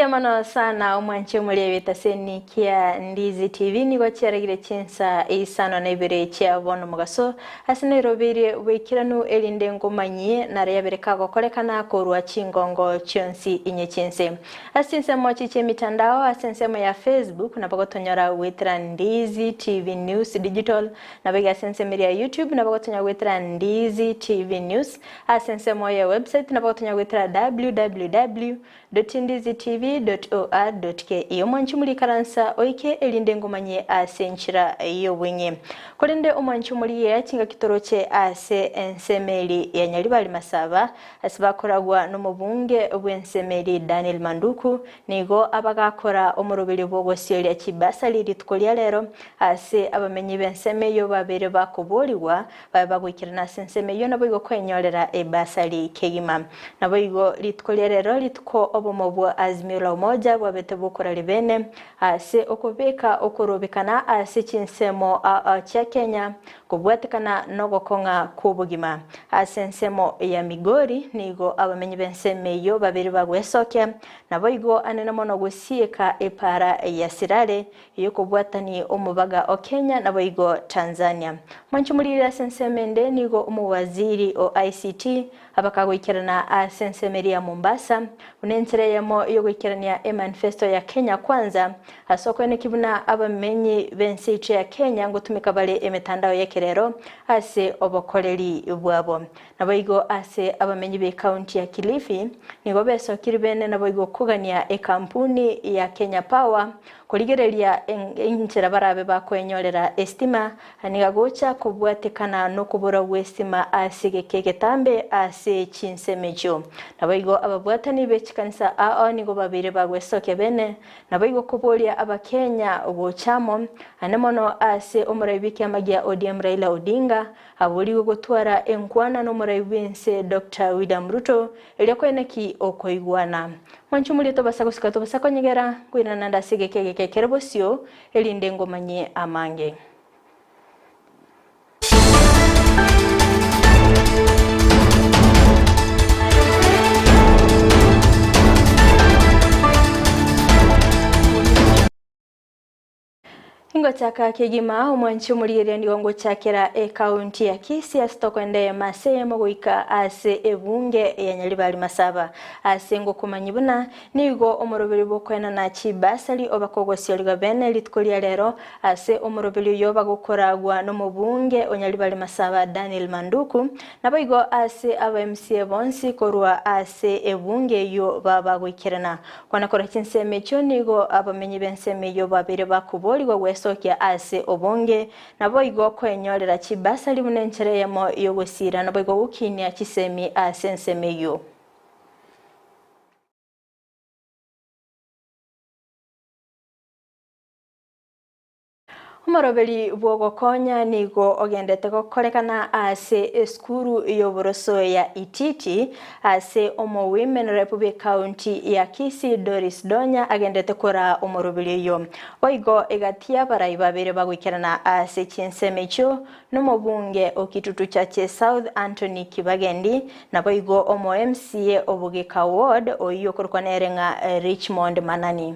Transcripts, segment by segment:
Mbuya mono sana omwanche omori ebitaseni kia Ndizi TV nigo chiaregire chinsa isano na ibere chia bono mogaso ase Nairobi boikeranu erinde ngomanyie nare yabere kagokorekana korwa chingongo chionsi inye chiense. Ase chinsemo echi chi'emitandao ase ensemo ya Facebook nabo gotonyora goetera Ndizi TV News Digital nabo iga ase ensemo eria ya YouTube nabo gotonyora goetera Ndizi TV News ase ensemo ya website nabo gotonyora goetera www www.ndizitv.or.ke Omwanchi morikaransa oike erinde ngomanye ase enchera y'obweng'e. Korende omwanchi omorigia chingaki toroche ase ensemo eri ya Nyaribari Masaba ase bakoragwa nomobunge bw'ensemo eri Daniel Manduku nigo abagakora omoroberio bw'ogosioria chibasari rituko ria rero ase abamenyi b'ensemo eyio babere bakoborigwa babe bagoikerana ase ensemo eyio naboigo kwenyorera ebasari kegima. Naboigo rituko ria rero rituko obomo bwa Azimio la Umoja bwabete bokora ribene ase okobeka okorobekana ase chinsemo chia Kenya kobwatekana nogokong'a kw'obogima. Ase ensemo ya Migori nigo abamenyi b'ensemo eyio babere bagwesokia naboigo anene mono gosieka epaara ya Sirare Ey'okobwatania omobaga o Kenya naboigo Tanzania. Mwanche morire ase ensemo ende nigo omowaziri o ICT abakagoikerana ase ensemo eria ya Mombasa buna enchera eyemo y'ogoikerania emanifesto ya Kenya Kwanza ase okoeneki buna abamenyi b'ense yaito ya Kenya ngotumeka bare emetandao y'ekerero ase obokoreri bwabo. Naboigo ase abamenyi b'ekaunti ya Kilifi nigo besokire bene naboigo kogania ekampuni ya Kenya Power korigereria enchera barabe bakoenyorera estima niga gocha kobwatekana nokobora gw'estima ase egeka egetambe ase chinsemo echio. Naboigo ababwatani be chikanisa ao nigo babeire bagwesokia bene naboigo koboria abakenya gocha amo ane mono ase omorai bw'ekiama gia ODM Raila Odinga Aborigwe gotwara enkwana nomorai bw'ense Doctor William Ruto erio koeneki okoigwana. Mwanche omorie tobasa gosika tobasa konyegera, nkoirana naende ase egeka egeke ekere bosio, erinde ngomanyie amange. Ingochaka kegima omwanchi omorigereria nigo ngochakera ekaunti ya Kisii ase tokoenda eyemo ase eyemo goika ase ebunge ya Nyaribari Masaba. Ase ngokomanyi buna nigo omoroberi bw'okoenana chibasari oba kogosiorigwa bene rituko ria rero ase omoroberi oyo bagokoragwa nomobunge o Nyaribari Masaba Daniel Manduku naboigo ase aba MCA bonsi korwa ase ebunge eyio baba goikerana Kwana korwa chinsemo echio nigo abamenyi b'ensemo eyio babeire bakoboorigwa gwesokia ase obonge, naboigo kwenyorera chibasari buna enchera eyemo y'ogosiira, naboigo gokinia chisemi ase ensemo eyio. Omoroberi bw'ogokonya nigo ogendete gokorekana ase esukuru y'oboroso ya Ititi ase omowomen rep bw'ecounty ya Kisii Doris Donya agendete koraa omoroberi oyio. Boigo egati y'abarai babere bagoikerana ase chinsemo echio nomobunge o Kitutu Chache South Anthony Kibagendi naboigo omo MCA o Bugika Ward oyio okorokwa nere ng'a Richmond Manani.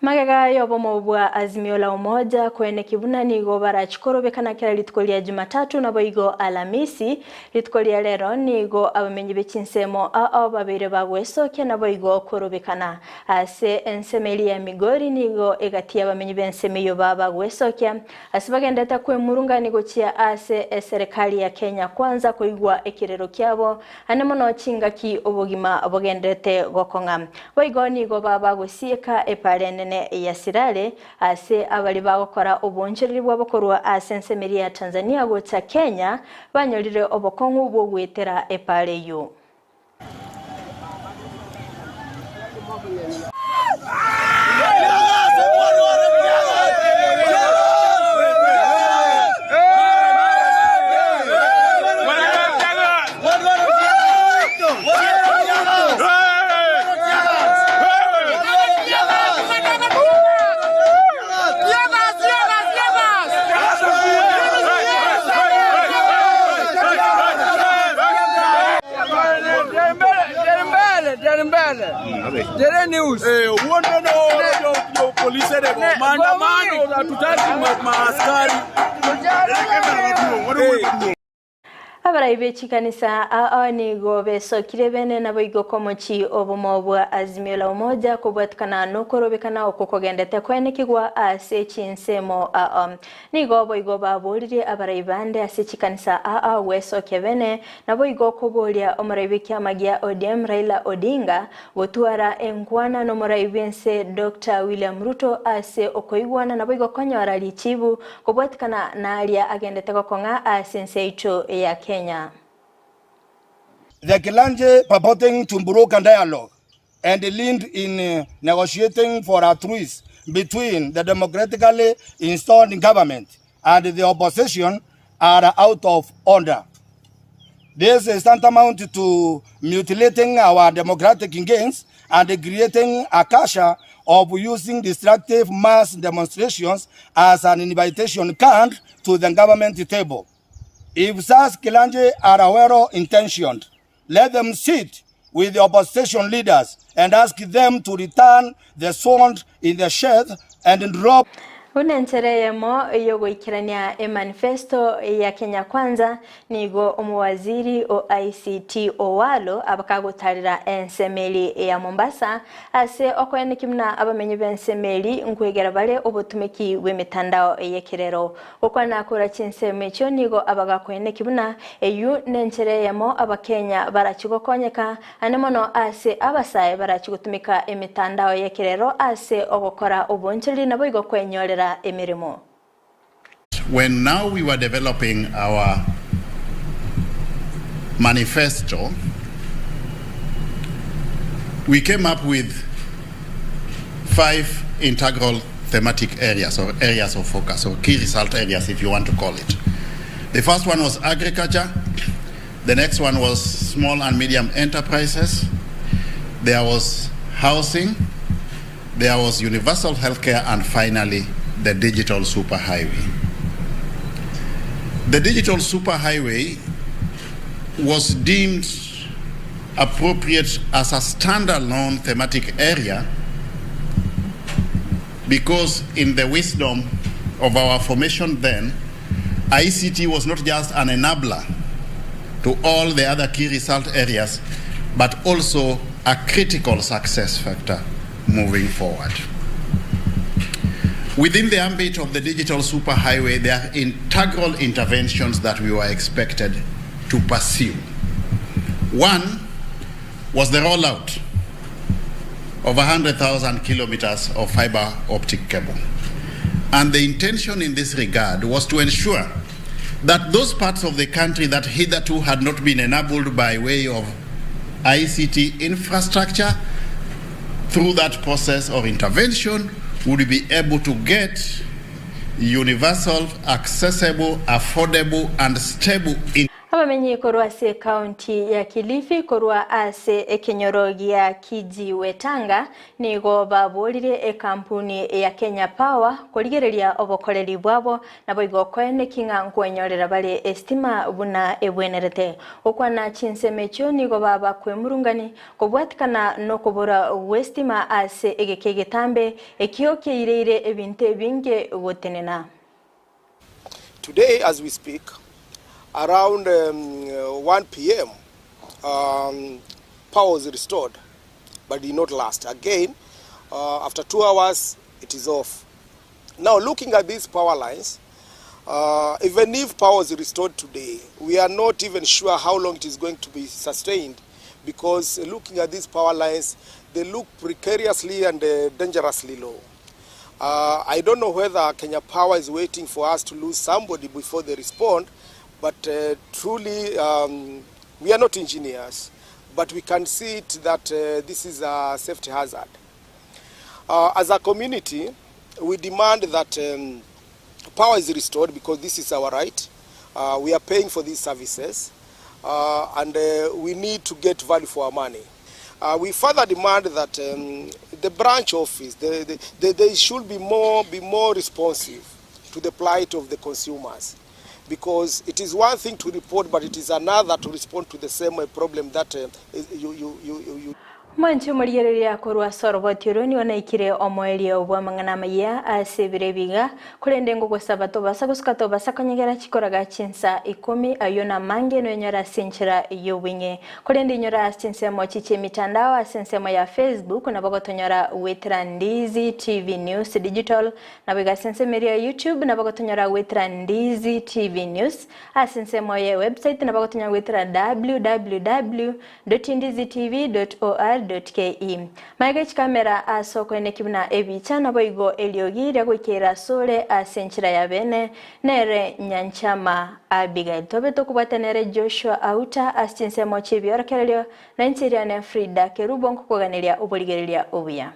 Magega y'obomo bwa Azimio la Umoja koeneki buna nigo barachi korobekana kera rituko ria Jumatatu naboigo Alamisi. Rituko ria rero nigo abamenyi be chinsemo ao babeire bagwesokia naboigo korobekana. Ase ensemo eria ya Migori nigo egati y'abamenyi b'ensemo eyio babagwesokia Ase bagenderete kwemurungania gochia ase eserekari ya Kenya Kwanza koigwa ekerero kiabo, ane mono chingaki obogima bogenderete gokong'a. Boigo nigo baba gosieka epaara enene ya Sirare ase abaria bagokora oboonchoreri bwabo korwa ase ensemo eria ya Tanzania gocha Kenya banyorire obokong'u bw'ogoetera epaara eyio. Abarai be chikanisa aa nigo besokire bene naboigo komochi obomo bwa Azimio la Umoja kobwatikana nokorobekana okwo kogendete koenekigwa ase chinsemo aa. Nigo boigo baboririe abarai bande ase chikanisa aa gwesokia bene naboigo koboria omorai bw'ekiama gia ODM Raila Odinga gotwara enkwana nomorai bw'ense Doctor William Ruto ase okoigwana naboigo konyora richibu Kobwatikana naria agendete gokong'a ase ense yaito ya Kenya. The clergy purporting to broker dialogue and lead in negotiating for a truce between the democratically installed government and the opposition are out of order. This is tantamount to mutilating our democratic gains and creating a culture of using destructive mass demonstrations as an invitation card to the government table. If such clergy are well intentioned, let them sit with the opposition leaders and ask them to return the sword in the sheath and drop Buna enchera eyemo y'ogoikerania emanifesto ya Kenya Kwanza, nigo omowaziri o ICT Owalo abakagotarera ensemeri ya Mombasa ase okoenekia buna abamenyi b'ensemeri nkwegera bare obotumeki bw'emetandao y'ekerero. Gokwana kora chinsemo echio nigo abagakoenekia buna eyio nenchera eyemo abakenya barachie gokonyeka ane mono ase abasae barachie gotumeka emetandao y'ekerero ase ogokora obonchoreri naboigo kwenyorera emeremo. When now we were developing our manifesto, we came up with five integral thematic areas or areas of focus or key result areas if you want to call it. The first one was agriculture. The next one was small and medium enterprises. There was housing. There was universal healthcare and finally the digital superhighway. The digital superhighway was deemed appropriate as a standalone thematic area because in the wisdom of our formation then, ICT was not just an enabler to all the other key result areas, but also a critical success factor moving forward. Within the ambit of the digital superhighway, there are integral interventions that we were expected to pursue. One was the rollout of 100,000 kilometers of fiber optic cable. And the intention in this regard was to ensure that those parts of the country that hitherto had not been enabled by way of ICT infrastructure, through that process of intervention, would be able to get universal, accessible, affordable, and stable Abamenyi korwa ase ekaunti ya Kilifi korwa ase ekenyoro gia Kijiwetanga nigo baborire ekampuni ya Kenya Power korigereria obokoreri bwabo naboigo koeneki ng'a nkwenyorera bare estima buna ebwenerete. Gokwana chinsemo echio nigo baba kwemurungani kobwatikana nokobora gw'estima ase egeka egetambe ekio kiaireire ebinto ebinge gotenena. Today as we speak, around 1 pm, power was restored but did not last. Again, after 2 hours, it is off. Now, looking at these power lines, even if power is restored today, we are not even sure how long it is going to be sustained because looking at these power lines, they look precariously and dangerously low. I don't know whether Kenya Power is waiting for us to lose somebody before they respond, but truly we are not engineers, but we can see it that this is a safety hazard. As a community, we demand that power is restored because this is our right. We are paying for these services, and we need to get value for our money. We further demand that the branch office, they should be more responsive to the plight of the consumers, because it is one thing to report, but it is another to respond to the same problem that you. Mwanche omorigereria korwa ase oroboti oro nigo naikire omoerio bw'amang'ana amayia ase ebiro ebi iga, korende ngogosaba tobasa gosuka tobasa konyegera chikoraga chinsa ikomi, ayio namange noenyore ase enchera y'obweng'e. Korende inyora ase chinsemo echi chi'emitandao ase ensemo ya Facebook nabo gotonyora goetera Ndizi TV News Digital, naboigo ase ensemo eria ya YouTube nabo gotonyora goetera Ndizi TV News, ase ensemo ye website nabo gotonyora goetera www. Dotindizitv.or.ke. Magega chikamera ase okoeneki buna ebicha, naboigo eriogi ria goikeera asore ase enchera ya bene, nere Nyanchama Abigail. Tobe tokobwata nere Joshua Auta ase chinsemo chi'ebiorokererio, na inche riane Frida Kerubo nkokoganeria oborigereria obuya.